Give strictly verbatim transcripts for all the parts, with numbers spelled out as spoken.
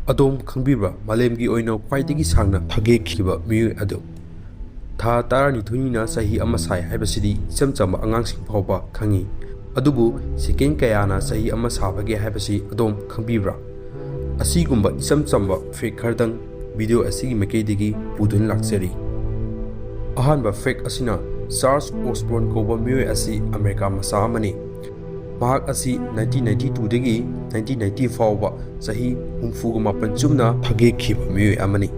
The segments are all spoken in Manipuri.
ꯑꯗꯣꯝ ꯈꯪꯕꯤꯕ꯭ꯔꯥ, ꯃꯥꯂꯦꯝꯒꯤ ꯑꯣꯏꯅ ꯈ꯭ꯋꯥꯏꯗꯒꯤ ꯁꯥꯡꯅ ꯐꯒꯦꯛꯈꯤꯕ ꯃꯤꯑꯣꯏ ꯑꯗꯨ? ꯊꯥ ꯇꯔꯥꯅꯤꯊꯣꯏꯅꯤꯅ ꯆꯍꯤ ꯑꯃ ꯁꯥꯏ ꯍꯥꯏꯕꯁꯤꯗꯤ ꯏꯆꯝ ꯆꯝꯕ ꯑꯉꯥꯡꯁꯤꯡ ꯐꯥꯎꯕ ꯈꯪꯏ꯫ ꯑꯗꯨꯕꯨ ꯁꯦꯀꯦꯟ ꯀꯌꯥꯅ ꯆꯍꯤ ꯑꯃ ꯁꯥꯕꯒꯦ ꯍꯥꯏꯕꯁꯤ ꯑꯗꯣꯝ ꯈꯪꯕꯤꯕ꯭ꯔꯥ? ꯑꯁꯤꯒꯨꯝꯕ ꯏꯆꯝ ꯆꯝꯕ ꯐꯦꯛ ꯈꯔꯗꯪ ꯚꯤꯗꯤꯑꯣ ꯑꯁꯤꯒꯤ ꯃꯥꯏꯀꯩꯗꯒꯤ ꯄꯨꯗꯨꯅ ꯂꯥꯛꯆꯔꯤ꯫ ꯑꯍꯥꯟꯕ ꯐꯦꯛ ꯑꯁꯤꯅ ꯆꯥꯔꯜꯁ ꯑꯣꯁꯕꯣꯔꯟ ꯀꯧꯕ ꯃꯤꯑꯣꯏ ꯑꯁꯤ ꯑꯃꯦꯔꯤꯀꯥ ꯃꯆꯥ ꯑꯃꯅꯤ꯫ ꯃꯍꯥꯛ ꯑꯁꯤ ꯅꯥꯏꯟꯇꯤꯟ ꯅꯥꯏꯟꯇꯤ ꯇꯨꯗꯒꯤ ꯅꯥꯏꯟꯇꯤꯟ ꯅꯥꯏꯟꯇꯤ ꯐꯥꯎꯕ ꯆꯍꯤ ꯍꯨꯝꯐꯨꯒ ꯃꯥꯄꯟ ꯆꯨꯝꯅ ꯐꯒꯦꯛꯈꯤꯕ ꯃꯤꯑꯣꯏ ꯑꯃꯅꯤ꯫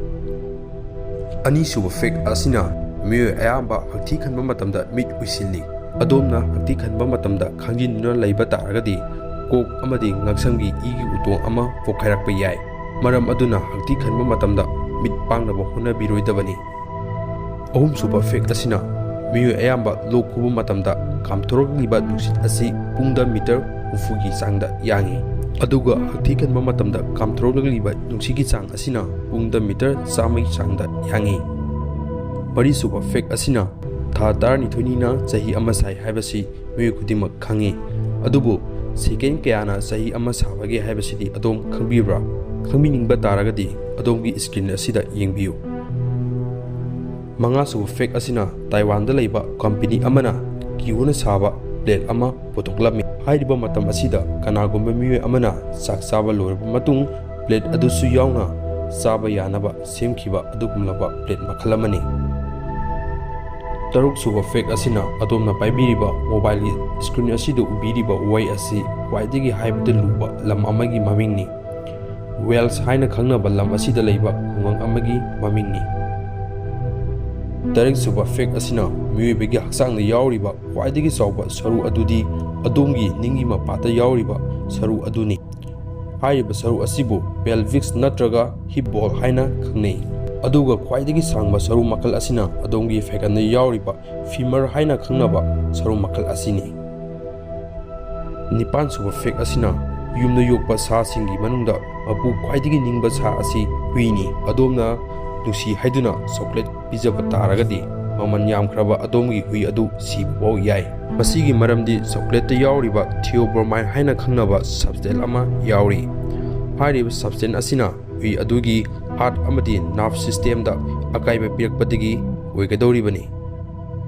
ꯑꯅꯤꯁꯨꯕ ꯐꯦꯛ ꯑꯁꯤꯅ ꯃꯤꯑꯣꯏ ꯑꯌꯥꯝꯕ ꯍꯛꯊꯤ ꯈꯟꯕ ꯃꯇꯝꯗ ꯃꯤꯠ ꯎꯏꯁꯤꯜꯂꯤ꯫ ꯑꯗꯣꯝꯅ ꯍꯛꯊꯤ ꯈꯟꯕ ꯃꯇꯝꯗ ꯈꯥꯡꯖꯤꯟꯗꯨꯅ ꯂꯩꯕ ꯇꯥꯔꯒꯗꯤ ꯀꯣꯛ ꯑꯃꯗꯤ ꯉꯛꯁꯝꯒꯤ ꯏꯒꯤ ꯎꯇꯣꯡ ꯑꯃ ꯄꯣꯛꯈꯥꯏꯔꯛꯄ ꯌꯥꯏ꯫ ꯃꯔꯝ ꯑꯗꯨꯅ ꯍꯛꯊꯤ ꯈꯟꯕ ꯃꯇꯝꯗ ꯃꯤꯠ ꯄꯥꯡꯅꯕ ꯍꯣꯠꯅꯕꯤꯔꯣꯏꯗꯕꯅꯤ꯫ ꯑꯍꯨꯝꯁꯨꯕ ꯐꯦꯛ ꯑꯁꯤꯅ ꯃꯤꯑꯣꯏ ꯑꯌꯥꯝꯕ ꯂꯣꯛ ꯈꯨꯕ ꯃꯇꯝꯗ ꯀꯥꯝꯊꯣꯔꯛꯂꯤꯕ ꯅꯨꯡꯁꯤꯠ ꯑꯁꯤ ꯄꯨꯡꯗ ꯃꯤꯇꯔ ꯍꯨꯝꯐꯨꯒꯤ ꯆꯥꯡꯗ ꯌꯥꯡꯏ꯫ ꯑꯗꯨꯒ ꯍꯛꯊꯤ ꯈꯟꯕ ꯃꯇꯝꯗ ꯀꯥꯝꯊꯣꯔꯛꯂꯤꯕ ꯅꯨꯡꯁꯤꯠꯀꯤ ꯆꯥꯡ ꯑꯁꯤꯅ ꯄꯨꯡꯗ ꯃꯤꯇꯔ ꯆꯥꯝꯃꯒꯤ ꯆꯥꯡꯗ ꯌꯥꯡꯏ꯫ ꯃꯔꯤꯁꯨꯕ ꯐꯦꯛ ꯑꯁꯤꯅ ꯊꯥ ꯇꯔꯥꯅꯤꯊꯣꯏꯅꯤꯅ ꯆꯍꯤ ꯑꯃ ꯁꯥꯏ ꯍꯥꯏꯕꯁꯤ ꯃꯤꯑꯣꯏ ꯈꯨꯗꯤꯡꯃꯛ ꯈꯪꯏ꯫ ꯑꯗꯨꯕꯨ ꯁꯦꯀꯦꯟ ꯀꯌꯥꯅ ꯆꯍꯤ ꯑꯃ ꯁꯥꯕꯒꯦ ꯍꯥꯏꯕꯁꯤꯗꯤ ꯑꯗꯣꯝ ꯈꯪꯕꯤꯕ꯭ꯔꯥ? ꯈꯪꯕꯤꯅꯤꯡꯕ ꯇꯥꯔꯒꯗꯤ ꯑꯗꯣꯝꯒꯤ ꯁ꯭ꯀ꯭ꯔꯤꯟ ꯑꯁꯤꯗ ꯌꯦꯡꯕꯤꯌꯨ꯫ ꯃꯉꯥꯁꯨꯕ ꯐꯦꯛ ꯑꯁꯤꯅ ꯇꯥꯏꯋꯥꯟꯗ ꯂꯩꯕ ꯀꯝꯄꯦꯅꯤ ꯑꯃꯅ ꯀꯤꯌꯨꯅ ꯁꯥꯕ ꯄ꯭ꯂꯦꯠ ꯑꯃ ꯄꯨꯊꯣꯛꯂꯝꯃꯤ꯫ ꯍꯥꯏꯔꯤꯕ ꯃꯇꯝ ꯑꯁꯤꯗ ꯀꯅꯥꯒꯨꯝꯕ ꯃꯤꯑꯣꯏ ꯑꯃꯅ ꯆꯥꯛ ꯆꯥꯕ ꯂꯣꯏꯔꯕ ꯃꯇꯨꯡ ꯄ꯭ꯂꯦꯠ ꯑꯗꯨꯁꯨ ꯌꯥꯎꯅ ꯆꯥꯕ ꯌꯥꯅꯕ ꯁꯦꯝꯈꯤꯕ ꯑꯗꯨꯒꯨꯝꯂꯕ ꯄ꯭ꯂꯦꯠ ꯃꯈꯜ ꯑꯃꯅꯤ꯫ ꯇꯔꯨꯛꯁꯨꯕ ꯐꯦꯛ ꯑꯁꯤꯅ ꯑꯗꯣꯝꯅ ꯄꯥꯏꯕꯤꯔꯤꯕ ꯃꯣꯕꯥꯏꯜꯒꯤ ꯁ꯭ꯀ꯭ꯔꯤꯟ ꯑꯁꯤꯗ ꯎꯕꯤꯔꯤꯕ ꯋꯥꯍꯩ ꯑꯁꯤ ꯈ꯭ꯋꯥꯏꯗꯒꯤ ꯍꯥꯏꯕꯗ ꯂꯨꯕ ꯂꯝ ꯑꯃꯒꯤ ꯃꯃꯤꯡꯅꯤ꯫ ꯋꯦꯜꯁ ꯍꯥꯏꯅ ꯈꯪꯅꯕ ꯂꯝ ꯑꯁꯤꯗ ꯂꯩꯕ ꯈꯨꯡꯒꯪ ꯑꯃꯒꯤ ꯃꯃꯤꯡꯅꯤ꯫ ꯇꯔꯦꯠꯁꯨꯕ ꯐꯦꯛ ꯑꯁꯤꯅ ꯃꯤꯑꯣꯏꯕꯒꯤ ꯍꯛꯆꯥꯡꯗ ꯌꯥꯎꯔꯤꯕ ꯈ꯭ꯋꯥꯏꯗꯒꯤ ꯆꯥꯎꯕ ꯁꯔꯨ ꯑꯗꯨꯗꯤ ꯑꯗꯣꯝꯒꯤ ꯅꯤꯡꯒꯤ ꯃꯄꯥꯗ ꯌꯥꯎꯔꯤꯕ ꯁꯔꯨ ꯑꯗꯨꯅꯤ꯫ ꯍꯥꯏꯔꯤꯕ ꯁꯔꯨ ꯑꯁꯤꯕꯨ ꯄꯦꯜꯚꯤꯛꯁ ꯅꯠꯇ꯭ꯔꯒ ꯍꯤꯞ ꯕꯣꯜ ꯍꯥꯏꯅ ꯈꯪꯅꯩ꯫ ꯑꯗꯨꯒ ꯈ꯭ꯋꯥꯏꯗꯒꯤ ꯁꯥꯡꯕ ꯁꯔꯨ ꯃꯈꯜ ꯑꯁꯤꯅ ꯑꯗꯣꯝꯒꯤ ꯐꯩꯒꯟꯗ ꯌꯥꯎꯔꯤꯕ ꯐꯤꯃꯔ ꯍꯥꯏꯅ ꯈꯪꯅꯕ ꯁꯔꯨ ꯃꯈꯜ ꯑꯁꯤꯅꯤ꯫ ꯅꯤꯄꯥꯟꯁꯨꯕ ꯐꯦꯛ ꯑꯁꯤꯅ ꯌꯨꯝꯗ ꯌꯣꯛꯄ ꯁꯥꯁꯤꯡꯒꯤ ꯃꯅꯨꯡꯗ ꯃꯄꯨ ꯈ꯭ꯋꯥꯏꯗꯒꯤ ꯅꯤꯡꯕ ꯁꯥ ꯑꯁꯤ ꯍꯨꯏꯅꯤ꯫ ꯑꯗꯣꯝꯅ ꯅꯨꯡꯁꯤ ꯍꯥꯏꯗꯨꯅ ꯆꯣꯀ꯭ꯂꯦꯠ ꯄꯤꯖꯕ ꯇꯥꯔꯒꯗꯤ ꯃꯃꯜ ꯌꯥꯝꯈ꯭ꯔꯕ ꯑꯗꯣꯝꯒꯤ ꯍꯨꯏ ꯑꯗꯨ ꯁꯤꯕ ꯐꯥꯎ ꯌꯥꯏ꯫ ꯃꯁꯤꯒꯤ ꯃꯔꯝꯗꯤ ꯆꯣꯀ꯭ꯂꯦꯠꯇ ꯌꯥꯎꯔꯤꯕ ꯊꯤꯑꯣꯕ꯭ꯔꯣꯃꯥꯏꯟ ꯍꯥꯏꯅ ꯈꯪꯅꯕ ꯁꯕꯁꯇꯦꯟꯁ ꯑꯃ ꯌꯥꯎꯔꯤ꯫ ꯍꯥꯏꯔꯤꯕ substance ꯑꯁꯤꯅ ꯍꯨꯏ ꯑꯗꯨꯒꯤ heart ꯑꯃꯗꯤ nerve systemꯗ ꯑꯀꯥꯏꯕ ꯄꯤꯔꯛꯄꯗꯒꯤ ꯑꯣꯏꯒꯗꯧꯔꯤꯕꯅꯤ꯫